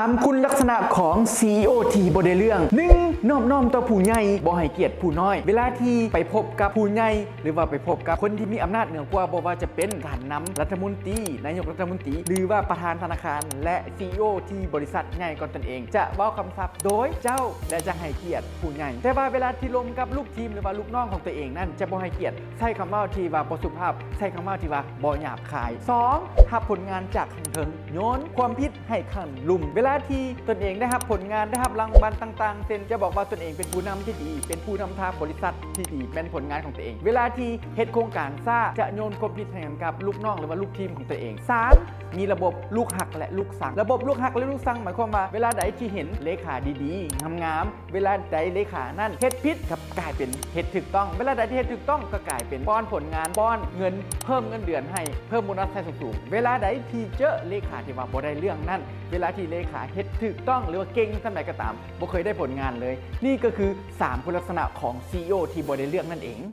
ສາມ ຄຸນລັກສະນະຂອງ CEO ທີ່ບໍ່ໄດ້ເລື່ອງ. ໜຶ່ງ ນອບນ້ອມຕໍ່ຜູ້ໃຫຍ່, ບໍ່ໃຫ້ກຽດຜູ້ນ້ອຍ. ເວລາທີ່ໄປພົບກັບຜູ້ໃຫຍ່ ຫຼືວ່າໄປພົບກັບຄົນທີ່ມີອຳນາດເໜືອກວ່າ, ບໍ່ວ່າຈະເປັນການນຳລັດຖະມົນຕີ, ນາຍົກລັດຖະມົນຕີ ຫຼືວ່າປະທານທະນາຄານ ແລະ CEO ທີ່ບໍລິສັດໃຫຍ່ກວ່າຕົນເອງ, ຈະເວົ້າຄຳສັບໂດຍເຈົ້າ ແລະ ຈະໃຫ້ກຽດຜູ້ໃຫຍ່. ແຕ່ວ່າເວລາທີ່ລົມກັບລູກທີມ ຫຼືວ່າລູກນ້ອງຂອງຕົວເອງນັ້ນ ຈະບໍ່ໃຫ້ກຽດ, ໃຊ້ຄຳເວົ້າທີ່ວ່າບໍ່ສຸພາບ, ໃຊ້ຄຳເວົ້າທີ່ວ່າບໍ່ຫຍາບຄາຍ. ສອງ ຮັບຜົນງານຈາກຂ້າງເທິງ, ໂຍນຄວາມຜິດໃຫ້ຂ້າງລຸ່ມ. ເວລາທີ່ຕົນເອງໄດ້ຮັບຜົນງານ, ໄດ້ຮັບລາງວັນຕ່າງໆ ເຊັ່ນ ຈະບອກວ່າຕົນເອງເປັນຜູ້ນຳທີ່ດີ, ເປັນຜູ້ນຳທາງບໍລິສັດທີ່ດີ, ແມ່ນຜົນງານຂອງຕົວເອງ. ເວລາທີ່ເຮັດໂຄງການຊ້າ, ຈະໂຍນຄວາມຜິດໃຫ້ກັບລູກນ້ອງ ຫຼືວ່າລູກທີມຂອງຕົວເອງ. ສາມ ມີລະບົບລູກຮັກ ແລະ ລູກຊັງ. ລະບົບລູກຮັກ ແລະ ລູກຊັງ ໝາຍຄວາມວ່າ ເວລາໃດທີ່ເຫັນເລຂາດີໆ ງາມໆ, ເວລາໃດເລຂານັ້ນເຮັດຜິດ ກໍກາຍເປັນເຮັດຖືກຕ້ອງ, ເວລາໃດທີ່ເຮັດຖືກຕ້ອງ ກໍກາຍເປັນປ້ອນຜົນງານ, ປ້ອນເງິນ, ເພີ່ມເງິນເດືອນໃຫ້, ເພີ່ມໂບນັດໃຫ້ສູງໆ. ເວລາໃດທີ່ເຈີເລຂາທີ່ວ່າບໍ່ໄດ້ເລື່ອງນັ້ນ, ເວລາທີ່ເລຂາເຮັດຖືກຕ້ອງ ຫຼືວ່າເກັ່ງສ່ຳໃດກໍຕາມ, ບໍ່ເຄີຍໄດ້ຜົນງານເລີຍ. ນີ້ກໍຄືສາມຄຸນລັກສະນະຂອງ CEO ທີ່ບໍ່ໄດ້ເລືອກນັ້ນເອງ.